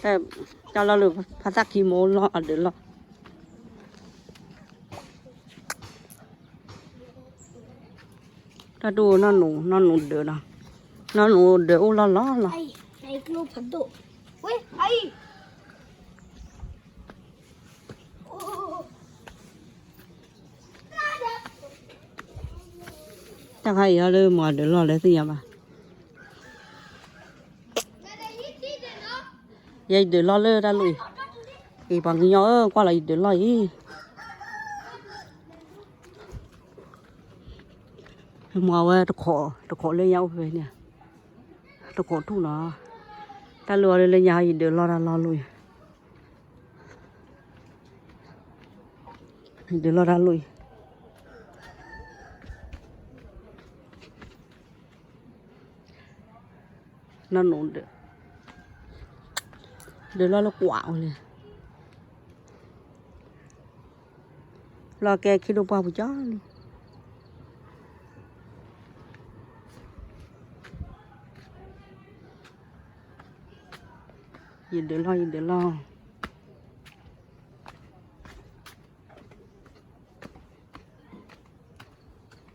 တၢ်လီၢ်လၢဖါသၣ်ခံမ့ၢ်အိၣ်လီၢ်အဒၢးလီၢ်, တၢ်တူၢ်နီၢ်နူၤ နီၢ်နူၤဒၢးနီၤ, နီၢ်နူၤဒၢးအိၣ်လီၢ်လီၢ်လီၤ. တၢ်ခါအံၤဟီလၢမၤဒၢးလီၢ်လၢသ့ၣ်ညါဘၣ်. ယဲယဒၢးလီၢ်လၢတၢ်လီၢ်အံၤ, အံၤပှၤကညီဧၢ ကွၢ်လီၤယဒၢးလီၢ်အံၤ, မၤဝဲတခိး တခိးလၢညါအိၣ်ဖဲန့ၣ်, တခိးထူၣ်နီၤ, တၢ်လီၢ်အီၤလၢလၢညါယဒၢးလီၢ်တၢ်လီၢ်လီၢ်အံၤ, ယဒၢးလီၢ်တၢ်လီၢ်အံၤ နီၢ်နူၤဒၢး, ဒၢးလီၢ်လၢကွးအိၣ်လံ, လီၢ်ကဲခံဒိၣ်ပှၢ်ပူၤကၠီလံ, ယဒၢးလီၢ် ယဒၢးလီၢ် လၢညါယတၢ်ဟးလီၢ်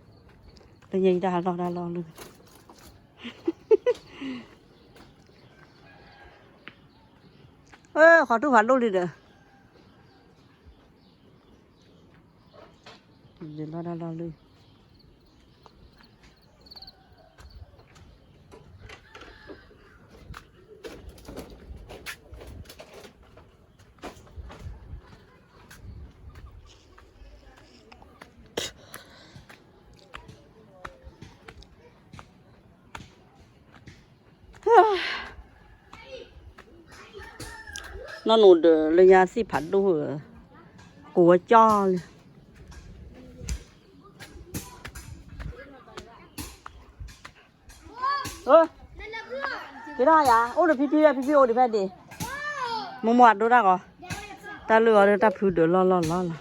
တၢ်လီၢ်လၢ, ဃီထူၣ်ဖးဒိၣ်လံဒီး, ယဒၢးလီၢ်တၢ်လီၢ်လၢ နီၢ်နူၤဒၢးလၢညါသ့ၣ်ဖးဒိၣ်ဧၢ, ကိးဝဲကၠီလံ, က့ၤထီၣ်ယၤ အိၣ်ဒီးဖံဖံဝဲ ဖံဖံအိၣ်ဒံးဖဲဒ့ၣ်, မိၢ်မိၢ်အဒိတၢ်ဂီၤ, တၢ်လၢအီၤဒီးတၢ်ဖုဒၢးလီၢ်လီၢ်လီၢ်လီၤ.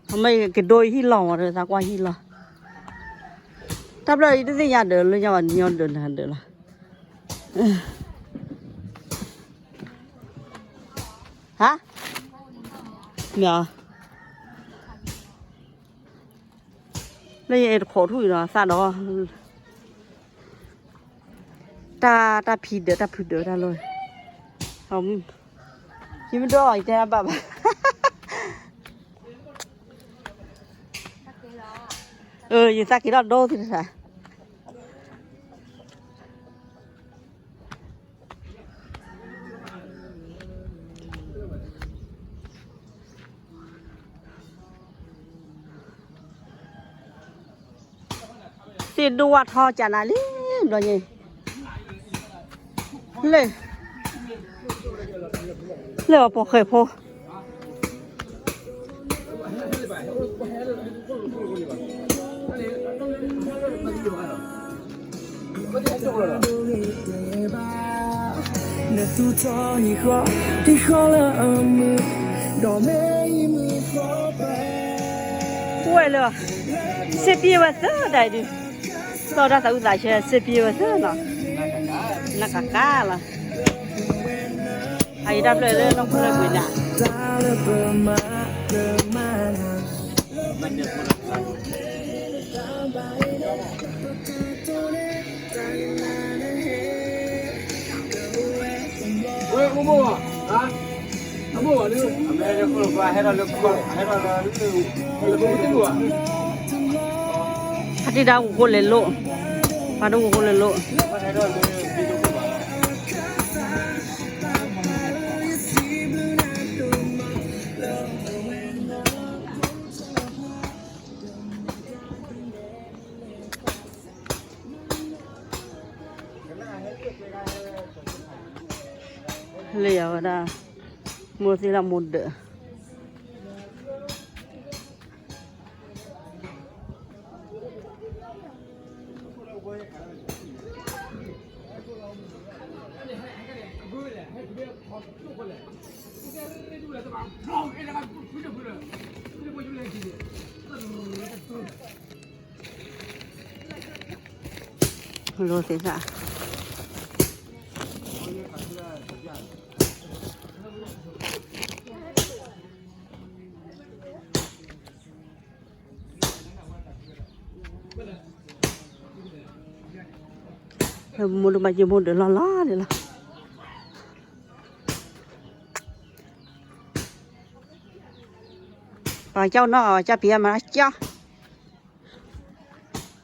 အမ့ၢ်ကဒိဟံၣ်လီၢ်မး သးကွၢ်ဟံၣ်လီၢ်, တၢ်ဘျၢယတသ့ၣ်ညါဒၢးလၢညါဘၣ် ညီဒၢးနၤဒၢးလီၤ, ဟါ, မ့ၢ် လၢယအဲၣ်တခိးထူၣ်အံၤဒီး သၣ်ဒီး တၢ် တၢ်ဖံဒၢး တၢ်ဖုဒၢးတၢ်လီၢ်, ယမ့ၢ်ဒိးအီၤ ယတဲတၢ်ဘၣ်ဘၣ်, အၢ ယသးက့ၤထီၣ်ဒိသ့ၣ်တဖၣ် သ့ၣ်ဒိၣ်ဝၣ်ထီကၠးနၤလံ ဘျီညါ, လၢ လၢအပိာ်ဃဲၤဖိ ဝဲလၢ စ့ပှ့ၤဝဲသၢဒၣ်ဒုး, သီၣ်တၢ်သးဝံၣ်သးဆၢ စ့ပှ့ၤဝဲသၢနီၤ, နကကါလီၤ, အအံၤတၢ်ဖျၢၣ်လၢနီၢ်ခိလၢပှ့ၤနၤ ဝဲ အိၣ်ဘိၣ်ဘၣ် ဟါ အဘိၣ်ဘၣ်လၢ အမဲရကီၢ်ဟဲထီၣ်လၢ ဟဲထီၣ်လၢ ဖါတံၢ်တၢ်ဝူၤဃိလဲၤလိၣ်, ဖါတံၢ်ဝူၤဃိလဲၤလိၣ် လၢယဝဲဒၣ် မိၢ်သ့ၣ်လၢမိၢ်ဒၢး လၢ လိသ့ၣ်သၣ် မိၢ်ဒိၣ်ဘၣ်ယဲၢ်မိၢ်ဒၢးလီၤလီၤန့ၣ်လီၤ. ပှၤကၠီနီၢ်ကၠီပံၤမၤကၠီ